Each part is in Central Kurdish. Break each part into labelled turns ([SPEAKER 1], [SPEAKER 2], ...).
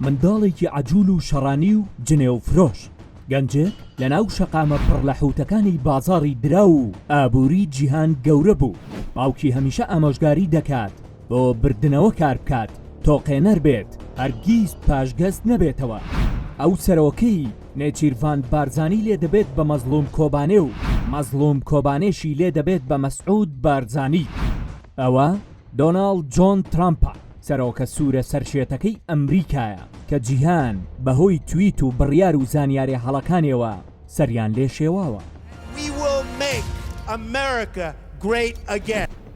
[SPEAKER 1] منداڵێکی عەجول و شەڕانی و جنێو فرۆش، گەنجێک لەناو شەقامە پڕ لە حوتەکانی بازاڕی دراو و ئابووری جیهان گەورە بوو، باوکی هەمیشە ئامۆژگاری دەکات بۆ بردنەوە کار بکات، تۆقێنەر بێت، هەرگیز پاشگەز نەبێتەوە. ئەو سەرۆکەی نێچیرڤان بارزانی لێ دەبێت بە مەزڵوم کۆبانێ و مەزڵوم کۆبانێشی لێ دەبێت بە مەسعود بارزانی. ئەوە دۆناڵد جۆن ترەمپە، سەرۆکە سوورە سەرشێتەکەی ئەمریکایە کە جیهان بەهۆی تویت و بڕیار و زانیارێ هەڵەکانێوە سەریان لێ شێواوە.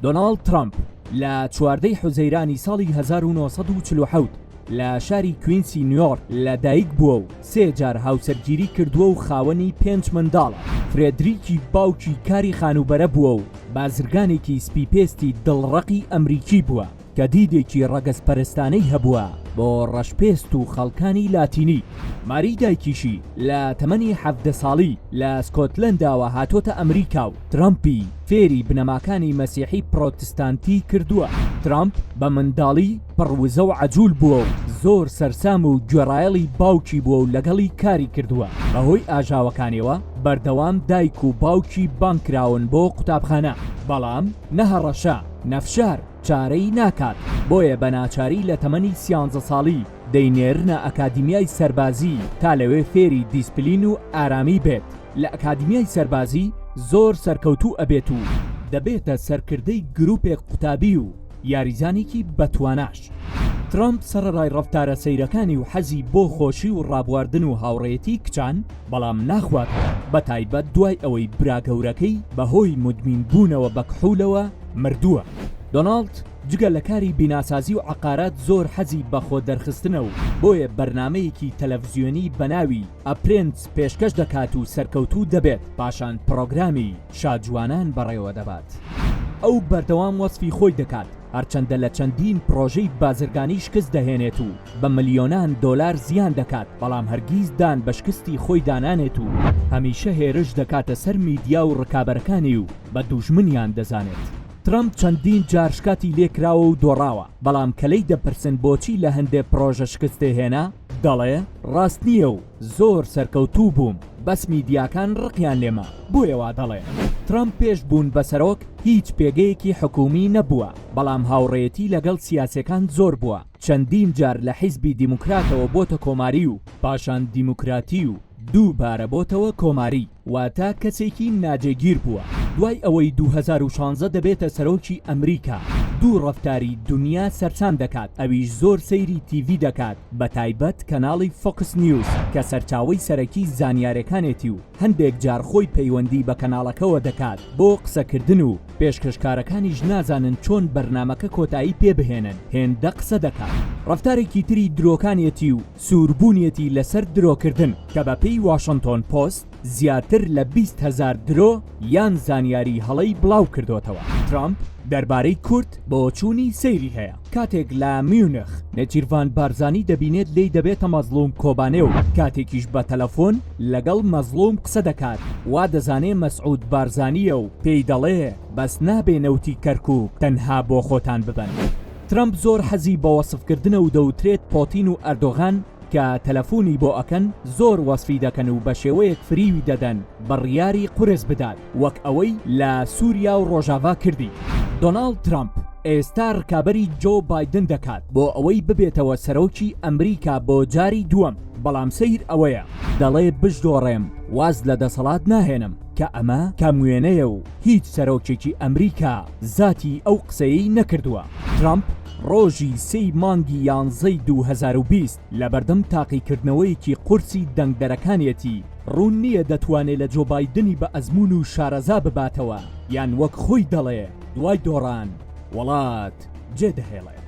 [SPEAKER 1] دۆناڵد ترەمپ لە 14 ی حوزەیرانی ساڵی 1947 لە شاری کوینسی نیویۆرک لە دایک بووە و سێ جار هاوسەرگیری کردووە و خاوەنی پێنج منداڵە. فرێدریکی باوکی کاری خانووبەرە بووە و بازرگانێکی سپیپێستی دڵڕەقی ئەمریکی بووە کە دیدێکی ڕەگەزپەرستانەی هەبووە بۆ ڕەشپێست و خەڵکانی لاتینی. ماری دایکیشی لە تەمەنی 17 ساڵی لە سکۆتلەنداوە هاتۆتە ئەمریکا و ترەمپی فێری بنەماکانی مەسیحی پرۆتستانتی کردووە. ترەمپ بە منداڵی پڕ وزە و عەجول بووە و زۆر سەرسام و گوێڕایەڵی باوکی بووە و لەگەڵی کاری کردووە، بەهۆی ئاژاوەکانیەوە بەردەوام دایک و باوکی بانگ کراون بۆ قوتابخانە، بەڵام نە هەڕەشە نە فشار چارەی ناکات، بۆیە بە ناچاری لە تەمەنی سیانزە ساڵی دەینێرنە ئەکادیمیای سەربازی تا لەوێ فێری دیسپلین و ئارامی بێت، لە ئەکادیمیای سەربازی زۆر سەرکەوتوو ئەبێت و دەبێتە سەرکردەی گروپێک قوتابی و یاریزانێکی بەتواناش. ترەمپ سەڕەڕای ڕەفتارە سەیرەکانی و حەزی بۆ خۆشی و ڕابواردن و هاوڕێیەتی کچان، بەڵام ناخواتەوە، بەتایبەت دوای ئەوەی برا گەورەکەی بەهۆی مودمین بوونەوە بە کحولەوە مردووە. دۆناڵد جگە لە کاری بیناسازی و عەقارات زۆر حەزی بە خۆ دەرخستنە و بۆیە بەرنامەیەکی تەلەفزیۆنی بەناوی ئەپرێنتس پێشکەش دەکات و سەرکەوتوو دەبێت، پاشان پڕۆگرامی شاجوانان بەڕێوە دەبات. ئەو بەردەوام وەسفی خۆی دەکات، هەرچەندە لە چەندین پڕۆژەی بازرگانی شکست دەهێنێت و بە ملیۆنان دۆلار زیان دەکات، بەڵام هەرگیز دان بە شکستی خۆیدا نانێت و هەمیشە هێرش دەکاتە سەر میدیا و ڕکابەرەکانی و بە دوژمنیان دەزانێت. ترەمپ چەندین جار شکاتی لێکراوە و دۆڕاوە، بەڵام کە لێی دەپرسن بۆچی لە هەندێ پڕۆژە شکستێهێنا، دەڵێ، ڕاست نییە و زۆر سەرکەوتوو بووم، بەس میدیاکان ڕقیان لێمە، بۆیە وا دەڵێ. ترەمپ پێش بوون بە سەرۆک هیچ پێگەیەکی حکوومی نەبووە، بەڵام هاوڕێیەتی لەگەڵ سیاسیەکان زۆر بووە، چەندین جار لە حیزبی دیموکراتەوە بۆتە کۆماری و پاشان دیموکراتی و دووبارە بۆتەوە کۆماری. واتە کەسێکی ناجێگیر بووە. دوای ئەوەی 2016 دەبێتە سەرۆکی ئەمریکا، دوو ڕەفتاری دونیا سەرسام دەکات، ئەویش زۆر سەیری تیڤی دەکات، بەتایبەت کەناڵی فۆکس نیوز کە سەرچاوەی سەرەکی زانیارەکانێتی و هەندێک جار خۆی پەیوەندی بە کەناڵەکەوە دەکات بۆ قسەکردن و پێشکەشکارەکانیش نازانن چۆن بەرنامەکە کۆتایی پێبهێنن هێندە قسە دەکات. ڕەفتارێکی تری درۆکانیەتی و سووربوونیەتی لەسەر درۆکردن کە بەپێی واشنتۆن پۆست زیاتر لە 20 هەزار درۆ یان زانیاری هەڵەی بڵاوکردۆتەوە. ترەمپ دەربارەی کورد بۆچوونی سەیری هەیە، کاتێک لە میونخ نێچیرڤان بارزانی دەبینێت لێی دەبێتە مەزڵوم کۆبانێ و کاتێکیش بە تەلەفۆن لەگەڵ مەزڵوم قسە دەکات وا دەزانێ مەسعود بارزانییە و پێی دەڵێ بەس نابێ نەوتی کەرکوک تەنها بۆ خۆتان ببەن. ترەمپ زۆر حەزی بە وەسفکردنە و دەوترێت پۆتین و ئەردۆغان کە تەلەفونی بۆ ئەکەن زۆر وەسفی دەکەن و بەشێوەیەک فریوی دەدەن بڕیاری قورس بدات وەک ئەوەی لە سوریا و ڕۆژاڤا کردی. دۆناڵد ترەمپ ئێستا ڕکابەری جۆ بایدن دەکات بۆ ئەوەی ببێتەوە سەرۆکی ئەمریکا بۆ جاری دووەم، بەڵام سەیر ئەوەیە دەڵێ بشدۆڕێم واز لە دەسەڵات ناهێنم کە ئەمە کەم وێنەیە و هیچ سەرۆکێکی ئەمریکا زاتی ئەو قسەیەی نەکردووە. ترەمپ ڕۆژی سێی مانگی یانزەی 2020 لەبەردەم تاقیکردنەوەیەکی قورسی دەنگدەرەکانیەتی، ڕوون نییە دەتوانێ لە جۆ بایدنی بە ئەزموون و شارەزا بباتەوە یان وەک خۆی دەڵێ دوای دۆڕان وڵات جێدەهێڵێت.